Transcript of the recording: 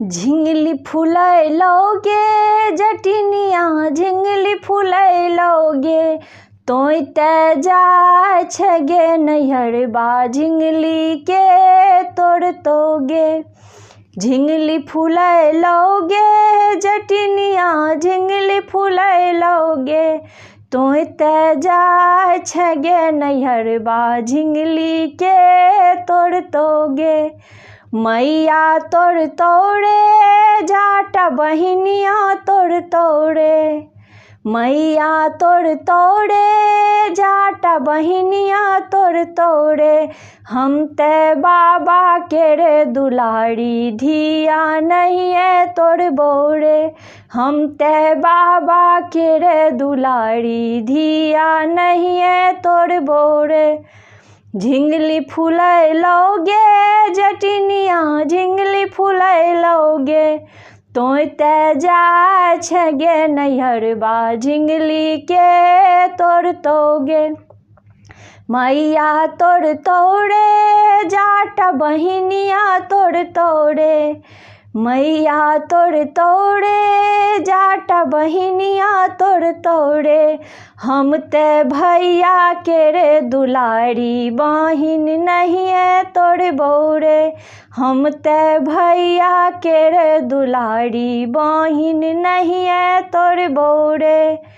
झिंगली फुलैलौगे जटिनिया, झिंगली फुलैलौगे, तोय ते जाय छे गे नैहरबा, झिंगली के तोड़तोगे। झिंगली फुलैलौगे जटिनिया, झिंगली फुलैलौगे, तोय ते जाय छे गे नैहरबा, झिंगली के तोड़तोगे। मैया तोड़ तोड़े जाटा बहिनिया तोड़ तोड़े, मैया तोड़ तोड़े जाटा बहिनिया तोड़ तोड़े, हम ते बाबा के रे दुलारी धिया नहीं तोड़बो रे, हम ते बाबा के रे दुलारी धिया नहीं तोड़बो रे। झिंगली फुलैलौगे जटिनिया, झिंगली फुलैलौगे, तोय ते जाय छे गे नैहरबा, झिंगली के तोड़तोगे। मैया तोड़ तोड़े जाटा बहिनिया तोड़ तोड़े, मैया तोड़ तोड़े जाटा बहिनिया तोड़ तोड़े, हम ते भैया के रे दुलारी बहिन नहीं तोड़बो रे, हम ते भैया के रे दुलारी बहिन नहीं तोड़बो रे।